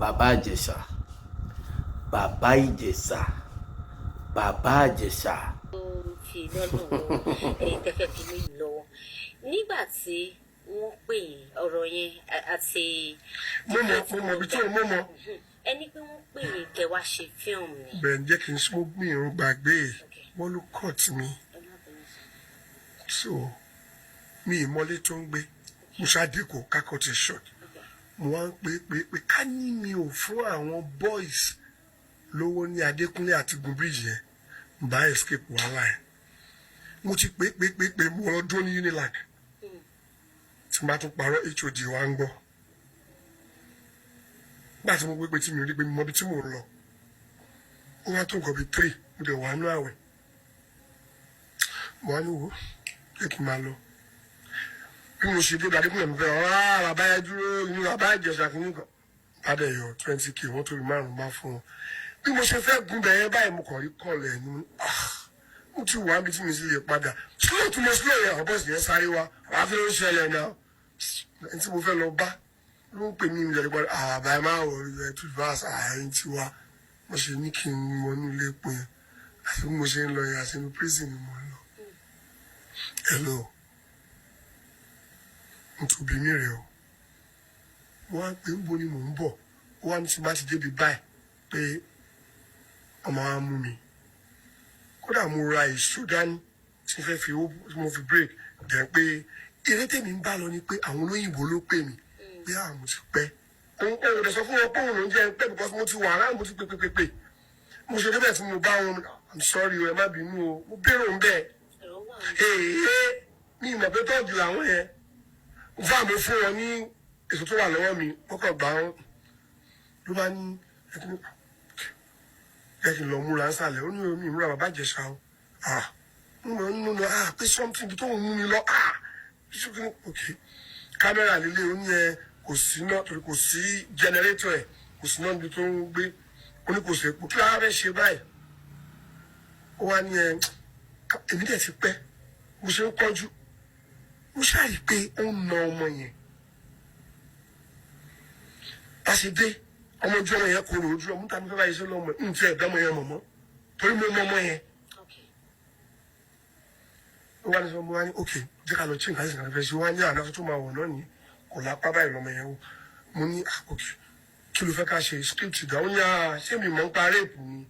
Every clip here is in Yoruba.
Bàbá Ìjẹ̀ṣà, Bàbá Ìjẹ̀ṣà, Bàbá Ìjẹ̀ṣà. Ó fi lọ́nà ẹ̀yin tẹ́fẹ́ fi lé lọ́wọ́ nígbà tí wọ́n pè yín ọ̀rọ̀ yẹn àti. Mo mọ ibi tí mo mọ. Ẹni pé wọ́n pè yín kẹ́ wá ṣe fíìmù ni. Bẹ́ẹ̀ jẹ́ kí n sọ, mi ò gbàgbé. Wọ́n ló cut mi. Ẹ má bínú. So mi ì mọlé tó ń gbé. Mo ṣáà kó kákọ́ ti short. Mo wá ń pè pé pé ká ní mi ò fún àwọn boys lówó ní Adékúnlé àti gun bridge yẹn, n bá escape wàhálà yẹn. Mo ti pè pè pè pè, mo lọ dúró ní Unilag. Tí n bá tún parọ́, HOD wa ń gbọ́. Nígbà tí mo gbé pé tí mi ò rí pé mi mọ ibi tí mò ń lọ, ó wá tó nǹkan bíi 3, mo dẹ̀ wà nú àwẹ̀. Mo wá ní, wo, jẹ́ kí n máa lọ. Bí mo ṣe dé Adékúnlé, mi fẹ́ ọ̀rá bàbá yẹn dúró inú Bàbá Ìjẹ̀ṣà kìíní kan bá dẹ̀ yọ 20K, wọ́n tóbi márùn-ún bá fún wọn. Bí mo ṣe fẹ́ gun bẹ̀yẹn báyìí, mo kàn rí call ẹ̀ ní. Mo ti wà níbi tí mi sì lè padà. Slow tí mo slow yẹn, àwọn boys yẹn sáré wá. Àwọn afi ló ń ṣẹlẹ̀ náà, ẹni tí mo fẹ́ lọ bá ló ń pè mí. Mi lẹ́nu padà, àbá ẹ máa wọ̀ ẹ tún bá àyìn tí wa. Mo ṣe ní kí n wọnú ilé epo yẹn, àti bí mo ṣe ń lọ yẹn, àti inú prison ni mo ń lọ. Hello, n tún bí mi rè o. Mo wá pé ń bo ni mò ń bọ̀. Ó wá ní tí bá ti débi báyìí pé ọmọ wa mú mi. Kódà mo ra èso dání tí n fẹ́ fi owó tí mo fi break dẹ̀ pé eré tèmi ń bá lọ ni pé àwọn olóyìnbó ló pè mí pé àwọn ti pẹ́. Òun ò sọ fún wọn pé òun ló ń jẹ́ pé because mo ti wà around, mo ti pè pè pè pè. Mo ṣe débẹ̀ tí mo bá wọn, "I'm sorry o, ẹ má bínú o." Mo bèrè òun bẹ́ẹ̀. Ẹ̀rọ wà. Èèyàn ní ìmọ̀ pé tọ́ọ̀gì làwọn yẹn fún àmì fún wọn ní èso tó wà lọ́wọ́ mi. Wọ́n kàn gbà wọ́n ló bá ní ẹkún jẹ́ kí n lọ múra nsàlẹ̀. Ó ní omi ìmúra Bàbá Ìjẹ̀ṣà o. Ah, mo ń nínú, ah, pé something tó ń mú mi lọ. Ah, ṣùgbọ́n ok, kámẹ́rà líle. Ó ní ẹ kò sí náà torí kò sí generator ẹ̀, kò sí náà níbi tó ń gbé. Ó ní kò sí epo. Kí lára fẹ́ ṣe báyìí? Ó wá ní ẹ èmi dẹ̀ ti pẹ́. Mo ṣe ń kọjú, mo ṣáà pé ó ń na ọmọ yẹn. Bá ṣe dé, ọmọ ojú ọmọ yẹn kúrò ojú ọmọ tàbí fẹ́ báyìí ṣe lọ́mọ ń tí ẹ̀ dánmọ yẹn mọ̀mọ́ torí mo mọ ọmọ yẹn. Ó wá ní sọ, mo wá ní ok, jẹ́ ká lọ tí nǹkan ṣe nǹkan fẹ́ ṣe. Wá ní àná tó máa wọ̀ náà nìyẹn, kò lápá báyìí lọ́mọ yẹn o. Mo ní, ah, ok, kí ló fẹ́ ká ṣe? Script ìgbà. Ó ní, ah, ṣé mi mọ̀ ń pa rape ni?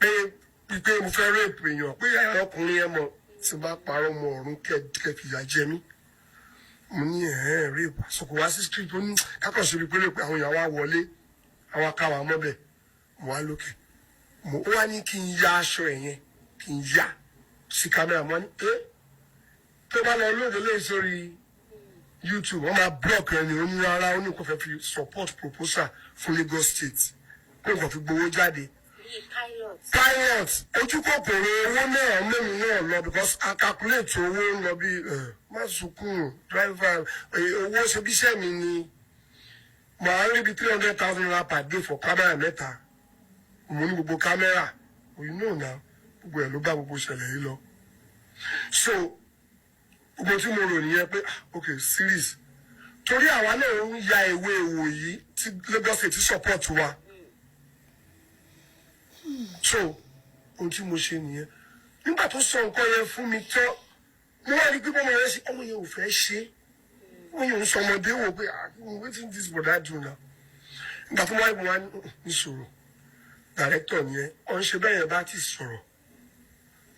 Pé mo fẹ́ rape èèyàn, pé ọkùnrin yẹn mọ̀. Tí n bá parọ́ mọ ọ̀run kẹ́ fìyà jẹ mí. Mo ní ẹ̀ẹ́n rape àsọkò wá sí script. Ó ní kákàn ṣe pé rape, àwọn èèyàn wá wọlé, àwọn akáwà mọ́bẹ̀. Mo wá lókè, mo ó wá ní kí n ya aṣọ ẹ̀ yẹn, kí n ya sí kámẹ́rà. Mo wá ní ẹ́ tó bá lọ lóde lé sórí YouTube, wọ́n máa block ẹni. Ó ní rárá, ó ní kò fẹ́ fi support proposal fún Lagos State, kó nǹkan fi gbowó jáde. Bíi pilot. Pilot ojú kòkòrò owó náà mẹ́rin náà lọ because a calculate owó ń lọ bí má sunkún driver owó ṣe bí iṣẹ́ mi ni màá rí bí ₦300,000 per day for camera mẹ́ta. Mo ní gbogbo camera, you know now, gbogbo ẹ̀ ló bá gbogbo ìṣẹ̀lẹ̀ yìí lọ. So gbogbo tí mo rò nìyẹn pé, ah, ok, series, torí àwa náà ń ya ìwé ìwò yìí tí Lagos State support wa. So ohun tí mo ṣe nìyẹn. Nígbà tó sọ nǹkan yẹn fún mi tán, mo wá rí pé ọmọ yẹn ṣe, ọmọ yẹn ò fẹ́ ṣe é. Ọmọ yẹn ò ń sọ ọmọdé wò pé, ah, wetin this brother do now? Nígbà tó wáyé, mo wá ní sọ̀rọ̀ director nìyẹn. Ọ̀ ń ṣe bẹ́ẹ̀ yẹn bá ti sọ̀rọ̀,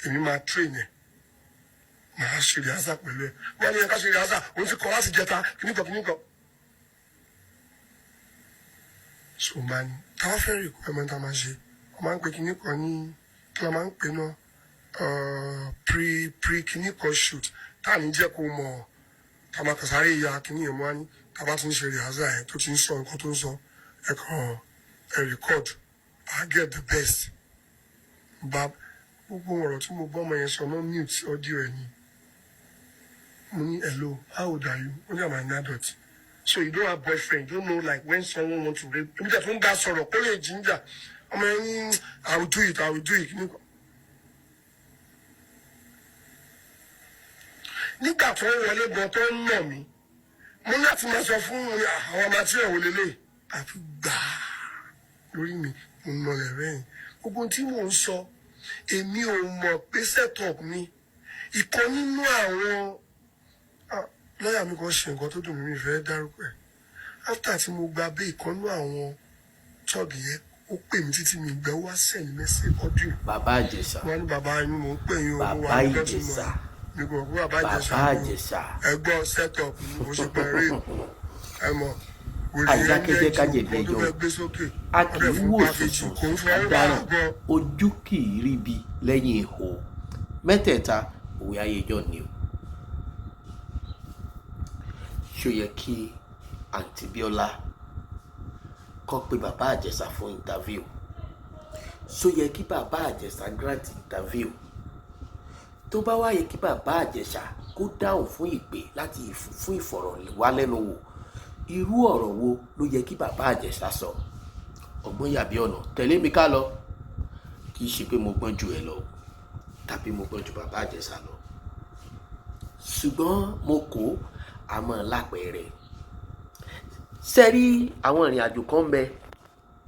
èmi máa train ẹ̀, màá ṣe rehearsal pẹ̀lú ẹ̀. Wọ́n ní ká ṣe rehearsal, òun ti kọ́ láti jẹta kìnnìkan kìnnìkan. So máa ní táwọn fẹ́ rí equipment tá a máa ṣe, wọ́n máa ń pè kìnnìkan ní kí wọ́n máa ń pè náà, pre kìnnìkan shoot tá à ní jẹ́ kó mọ̀, tá a máa kàn sáré ya kìnnì yẹn. Mọ́ á ní tá a bá ti ń ṣe rehearsal yẹn, tó ti ń sọ nǹkan tó ń sọ, ẹ̀ kàn ẹ̀ record, I get the best. Bá gbogbo ọ̀rọ̀ tí mo gbọ́ ọmọ yẹn sọ náà, mute audio ẹ̀ ni. Mo ní, "Hello, how old are you?" Ó ní, "I'm an adult." "So you don't have boyfriend? You don't know like when someone want to rape?" Èmi tẹ̀ tó ń bá sọ̀rọ̀ kó lè jíjà. Ọmọ yẹn ní, "I will do it, I will do it." Nígbà tó ń wọlé gan tó ń nà mí, Mo ní láti máa sọ fún àwọn ọmọ tí ẹ̀wọ̀ lélẹ̀ àfi gbàá lórí mi, mo ń lọlẹ̀ rẹ́yìn. Gbogbo ohun tí mò ń sọ, èmi ò mọ̀ pé set up ni. Ìkan nínú àwọn lọ́ọ̀yà mi kan ṣe nǹkan tó dùn mí, mi fẹ́ dárúkọ ẹ̀. After tí mo gba bẹ́ẹ̀, ìkan nínú àwọn tọ́ọ̀gì yẹn, ó pè mí títí mi gbẹ́, wá send message audio. Bàbá Ìjẹ̀ṣà. Wọ́n ní, "Bàbá inú, mò ń pè yín o, mo wà Bàbá ní lọ́tún Ìjẹ̀ṣà. mọ́ mi kò mọ̀ pé Bàbá Ìjẹ̀ṣà Bàbá ni o." Ìjẹ̀ṣà. Ẹ gbọ́, set up ni mo ṣe pẹ̀lú ẹ mọ̀. Àìdákẹ́jẹ́ kájẹ̀bí ẹjọ́. A kì í wò sùsùn ká dáràn, ojú kì í ríbi lẹ́yìn ihò. Mẹ́tẹ̀ẹ̀ta, òwe ayéjọ́ ni o. Ṣó yẹ kí Àǹtí Bíọ́lá kọ́ pé Bàbá Ìjẹ̀ṣà fún interview? Ṣó yẹ kí Bàbá Ìjẹ̀ṣà grant interview? Tó bá wá yẹ kí Bàbá Ìjẹ̀ṣà kó dáhùn fún ìpè láti fún ìfọ̀rọ̀wálẹ́nuwò, irú ọ̀rọ̀ wo ló yẹ kí Bàbá Ìjẹ̀ṣà sọ? Ọgbọ́n yàbí ọ̀nà, tẹ̀lé mi ká lọ. Kì í ṣe pé mo gbọ́n ju ẹ lọ tàbí mo gbọ́n ju Bàbá Ìjẹ̀ṣà lọ, ṣùgbọ́n mo kó àmọ́ lápẹẹrẹ sẹ́rí. Àwọn ìrìn àjò kan ń bẹ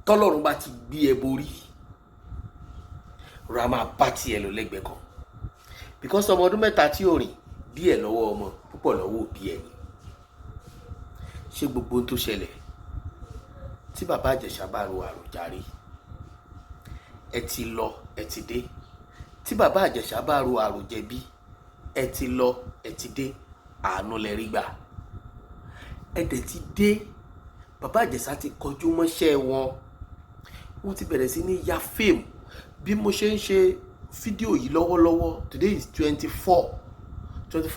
tọ́lọ́run bá ti gbé ẹ borí, ra máa bá tiẹ̀ lọ lẹ́gbẹ̀ẹ́ kan, because ọmọ ọdún 3 tí ò rìn, díẹ̀ lọ́wọ́ ọmọ, púpọ̀ lọ́wọ́ òbí ẹ̀ ni. Ṣé gbogbo ohun tó ṣẹlẹ̀ tí Bàbá Ìjẹ̀ṣà bá ro àròjàre, ẹ ti lọ, ẹ ti dé. Tí Bàbá Ìjẹ̀ṣà bá ro àròjẹ̀bi, ẹ ti lọ, ẹ ti dé. Àánú lẹ rí gbà, ẹ dẹ̀ ti dé. Bàbá Ìjẹ̀ṣà ti kọjú mọ́ṣẹ́ wọn, wọ́n ti bẹ̀rẹ̀ sí ní ya fíìmù. Bí mo ṣe ń ṣe fídíò yìí lọ́wọ́lọ́wọ́, today is 24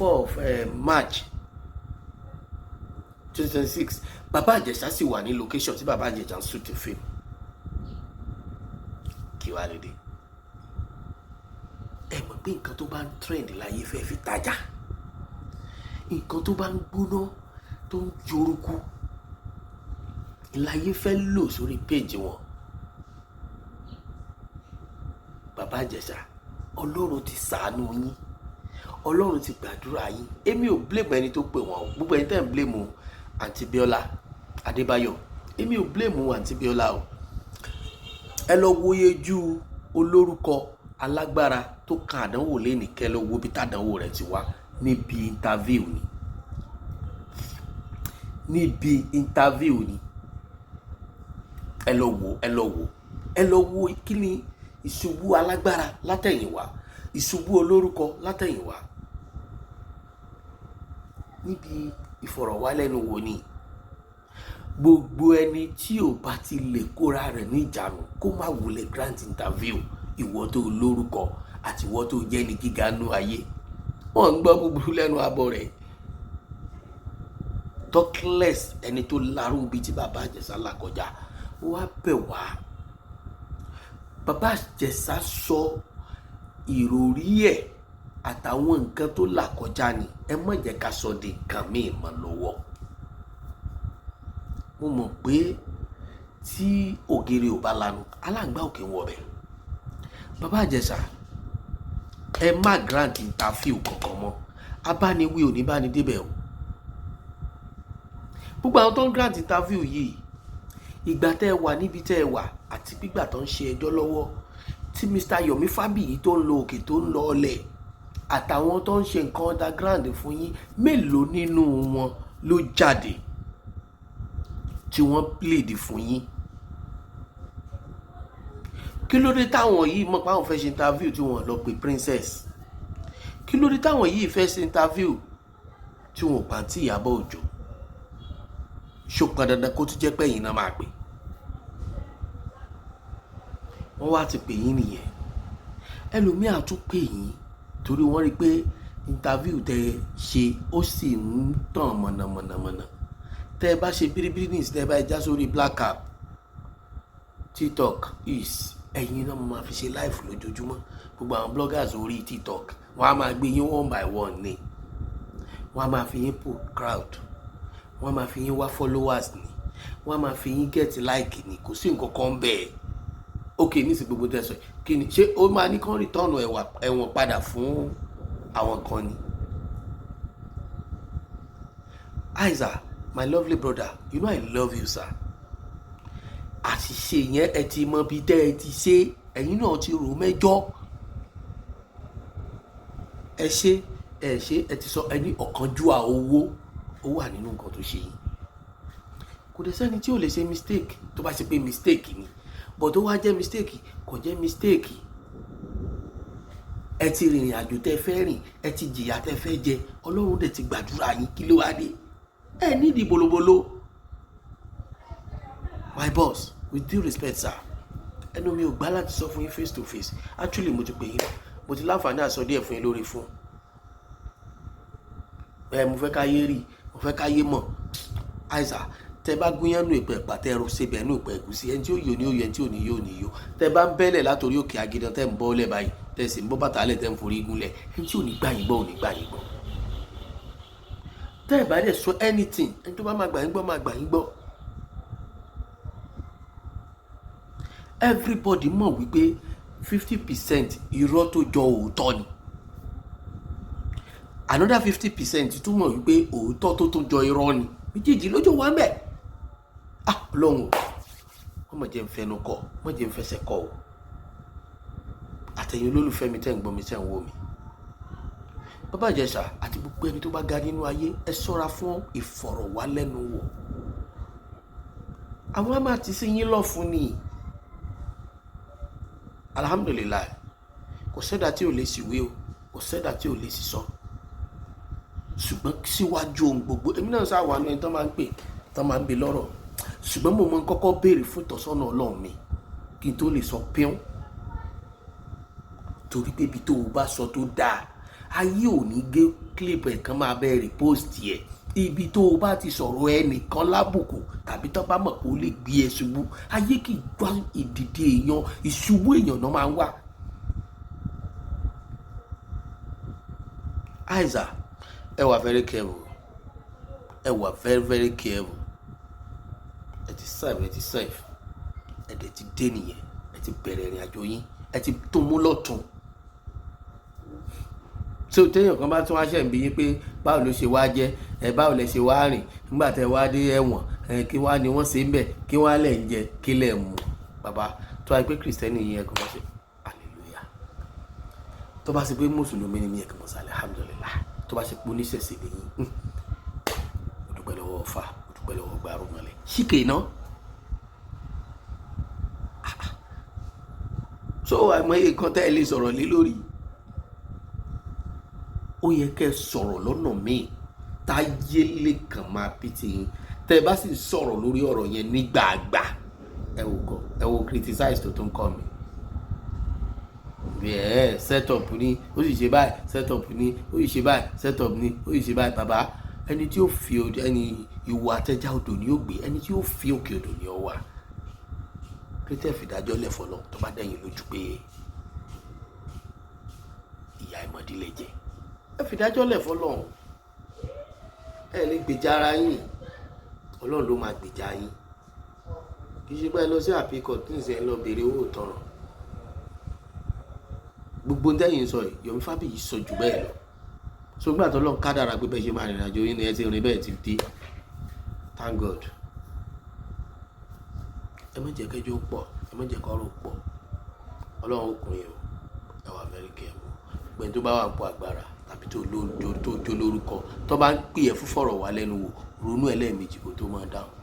of March 2026, Bàbá Ìjẹ̀ṣà sì wà ní location tí Bàbá Ìjẹ̀ṣà ń shoot fíìmù. Kí wàá lè dé? Ẹ mọ̀ pé nǹkan tó bá ń trend láyé fẹ́ fi tajà, nǹkan tó bá ń gbóná, tó ń yorùkú láyé fẹ́ lò sórí péjì wọn. Bàbá Ìjẹ̀ṣà, Ọlọ́run ti ṣàánú yín, Ọlọ́run ti gbàdúrà yín. Èmi ò blame ẹni tó pè wọ́n o. Gbogbo ẹni tẹ́ ń blame Àǹtí Bíọ́lá Adébáyọ̀, èmi ò blame Àǹtí Bíọ́lá o. Ẹ lọ wòye ju olórúkọ alágbára tó kan àdánwò lẹ́nìí, kẹ́ lọ wo bí tàdánwò rẹ̀ ti wá. Níbi interview ni, níbi interview ni. Ẹ lọ wò, ẹ lọ wò, ẹ lọ wo kí ni ìṣubú alágbára látẹ̀yìnwá, ìṣubú olórúkọ látẹ̀yìnwá. Níbi ìfọ̀rọ̀wálẹ́nuwò ni. Gbogbo ẹni tí ò bá ti lè kóra rẹ̀ níjànú, kó má wulẹ̀ grant interview. Ìwọ tó lórúkọ àti ìwọ tó jẹ́ ní gíga nú ayé, wọ́n ń gbọ́ búburú lẹ́nu abọ́ rẹ̀. Talkless ẹni tó larú bíi tí Bàbá Ìjẹ̀ṣà là kọjá, wá bẹ̀ wá. Bàbá Ìjẹ̀ṣà sọ ìròrí ẹ̀ àtàwọn nǹkan tó là kọjá ni. Ẹ má jẹ́ ká sọ di nǹkan míì mọ́ lọ́wọ́. Mo mọ̀ pé tí ògiri ò bá lanu, aláǹgbá òkè ń wọbẹ̀. Bàbá Ìjẹ̀ṣà, ẹ má grant interview kankan mọ́. Abániwí ò ní bá ní débẹ̀ o. Gbogbo àwọn tó ń grant interview yìí, ìgbà tẹ́ ẹ wà níbi tẹ́ ẹ wà àti gbígbà tó ń ṣe ẹjọ́ lọ́wọ́ tí Mr. Yomi Fabiyi tó ń lọ òkè, tó ń lọ ọlẹ̀, àtàwọn tó ń ṣe nǹkan underground fún yín, mélòó nínú wọn ló jáde tí wọ́n plead fún yín? Kí ló dé táwọn yìí mọ̀ pé àwọn fẹ́ ṣe interview tí wọ́n lọ pè Princess? Kí ló dé táwọn yìí fẹ́ ṣe interview tí wọ́n pa tí Ìyábọ̀ Òjó? Ṣó pọn dandan kó tún jẹ́ pé ẹ̀yin náà máa pè wọ́n? Wá ti pè yín nìyẹn. Ẹlòmíà tún pè yín torí wọ́n rí i pé interview tẹ ṣe, ó sì ń tàn mọ̀nàmọ̀nàmọ̀nà. Tẹ́ ẹ bá ṣe bíríbírí ní ìsìn, tẹ́ ẹ bá já sórí black app, TikTok is ẹ̀yin náà mo máa fi ṣe live lójoojúmọ́. Gbogbo àwọn bloggers orí TikTok, wọ́n á máa gbé yín one by one ni. Wọ́n á máa fi yín pull crowd, wọ́n á máa fi yín wá followers ni, wọ́n á máa fi yín get like ni. Kò sí nǹkan kan bẹ́ẹ̀. Ok, nísìnyí gbogbo tẹ̀sán, kí ni ṣé ó máa ní kán return ẹ̀wọ̀n padà fún àwọn kan ni? Aiza. My lovely brother, you know I love you, sir. Àṣìṣe yẹn, ẹ ti mọ bí tẹ́ ẹ ti ṣe, ẹ̀yin náà ti rò mẹ́jọ. Ẹ ṣe, ẹ ṣe, ẹ ti sọ, ẹ ní ọ̀kánjúà owó, ó wà nínú nǹkan tó ṣe yín. Kò dẹ̀ sẹ́ni tí ò lè ṣe mistake. Tó bá ṣe pé mistake ni, but tó wá jẹ́ mistake, kò jẹ́ mistake. Ẹ ti rìnrìn àjò tẹ́ fẹ́ rìn, ẹ ti jìyà tẹ́ fẹ́ jẹ, Ọlọ́run dẹ̀ ti gbàdúrà yín. Kí ló wá dé ẹ nídìí bolobolo? My boss, with due respect, sir, ẹnu mi ò gbà láti sọ fún yín face to face. Actually, mo ti pè yín, mo ti láǹfààní àsọ díẹ̀ fún yín lórí fún ẹ. Mo fẹ́ káyé rí, mo fẹ́ káyé mọ̀. Àìsà tẹ bá gúnyán nù ìpẹ́ ẹ̀pà, tẹ ẹrù sebẹ̀ nù ìpẹ́ ẹ̀gúsí, ẹni tí ó yò ní ó yò, ẹni tí ò ní yò ní yò. Tẹ bá ń bẹ́lẹ̀ látòrí òkè agidan, tẹ ń bọ́ lẹ̀ báyìí, tẹ sì ń bọ́ bàtà lẹ̀, tẹ ń forí gúnlẹ̀, ẹni tí ò ní gbà yín gbọ́ ò ní gbà yín gbọ́. Tẹ́ ẹ̀ bá dẹ̀ sọ anything, ẹni tó bá máa gbà yín gbọ́ máa gbà yín gbọ́. Everybody mọ̀ wípé 50% irọ́ tó jọ òótọ́ ni, another 50% tún mọ̀ wípé òótọ́ tó tún jọ irọ́ ni. Méjèèjì lójú wa ń bẹ̀. Ah, Ọlọ́run o, wọ́n mọ̀ jẹ́ ń fẹnu kọ, mọ̀ jẹ́ ń fẹsẹ̀ kọ o. Àtẹ̀yìn olólùfẹ́ mi tẹ́ ń gbọ́ mi, tẹ́ ń wò mí, Bàbá Ìjẹ̀ṣà àti gbogbo ẹni tó bá ga nínú ayé, ẹ ṣọ́ra fún ìfọ̀rọ̀wálẹ́nuwò. Àwọn á máa ti sí yín lọ́fun ni. Alhamdulillahi, kò sẹ́dá tí ò lè ṣìwé o, kò sẹ́dá tí ò lè sísọ, ṣùgbọ́n síwájú ohun gbogbo, èmi náà sáà wà ní ẹni tó máa ń pè, tó máa ń bi lọ́rọ̀, ṣùgbọ́n mo máa ń kọ́kọ́ béèrè fún ìtọ́sọ́nà Ọlọ́run mi kí n tó lè sọ píún, torí pé ibi tó o bá sọ tó dáa, ayé ò ní gé clip ẹ̀ kan máa bẹ́ẹ̀ repost ẹ̀. Ibi tó o bá ti sọ̀rọ̀ ẹnìkan lábùkù tàbí tó bá mọ̀ pé ó lè gbé ẹ ṣubú, ayé kì í gbọ́ ìdìde èèyàn, ìṣubú èèyàn náà máa ń wà. Aiza, ẹ wà very careful, ẹ wà very very careful. Ẹ ti serve, ẹ ti serve, ẹ dẹ̀ ti dé nìyẹn. Ẹ ti bẹ̀rẹ̀ ìrìn àjò yín, ẹ ti tó mú lọ́tún. So téèyàn kan bá tún wá ṣẹ̀ ń bi yín pé báwo ló ṣe wá jẹ́ ẹ, báwo lẹ ṣe wá rìn nígbà tẹ wá dé ẹ̀wọ̀n ẹ, kí wá ni wọ́n ṣe ń bẹ̀, kí wá lẹ̀ ń jẹ, kí lẹ̀ ń mu, bàbá, tó wáyé pé kìrìsìtẹ́nì yẹn, kò mọ̀ ṣe hallelujah. Tó bá ṣe pé mùsùlùmí ni yẹn, kò mọ̀ ṣe alhamdulillah. Tó bá ṣe pé oníṣẹ̀ṣe ni yín, mo dúpẹ́ lọ́wọ́ Ọ̀fà, mo dúpẹ́ lọ́wọ́ gbárùmọ̀lẹ̀ ṣíkè iná. So àìmọye nǹkan tẹ́ ẹ lè sọ̀rọ̀ lé lórí, ó yẹ kẹ́ ẹ sọ̀rọ̀ lọ́nà míì táyé lè kàn máa pìtì yín. Tẹ́ ẹ bá sì sọ̀rọ̀ lórí ọ̀rọ̀ yẹn nígbàgbà, ẹ wò kọ, ẹ wò criticize tó tún kọ́ mi bí ẹ set up ni, ó sì ṣe báyìí, set up ni, ó sì ṣe báyìí, set up ni, ó sì ṣe báyìí. Bàbá, ẹni tí ó fi ẹni ìwà àtẹjá odò ni ó gbé, ẹni tí ó fi òkè odò ni ó wà. Pété fìdájọ́ lẹ̀ fọlọ́ tó bá dẹ̀yìn lójú pé ìyá ìmọ̀dí lè jẹ, ẹ fìdájọ́ lẹ̀ fọlọ́. Ẹ lè gbèjà ara yín, Ọlọ́run ló máa gbèjà yín. Kì í ṣe pé ẹ lọ sí àpíkọ tí ń sẹ ẹ lọ béèrè owó tọrọ. Gbogbo ntẹ́yìn sọ yìí, Yomi Fabiyi sọ jù bẹ́ẹ̀ lọ. So gbà tó lọ́n kádàrà pé bẹ́ẹ̀ ṣe máa rìnrìn àjò yín ni ẹ ti rìn bẹ́ẹ̀ ti dé, thank God. Ẹ má jẹ́ kẹjọ́ pọ̀, ẹ má jẹ́ kọ́rọ̀ pọ̀. Ọlọ́run ó kún yín o. Ẹ wà very careful. Gbẹ̀yìn tó bá wà ń pọ̀ agbára tàbí tó jó lórúkọ, tó bá ń pè ẹ́ fún fọ̀rọ̀ wá lẹ́nu wò, ronú ẹ lẹ́ẹ̀mejì kó tó máa dáhùn.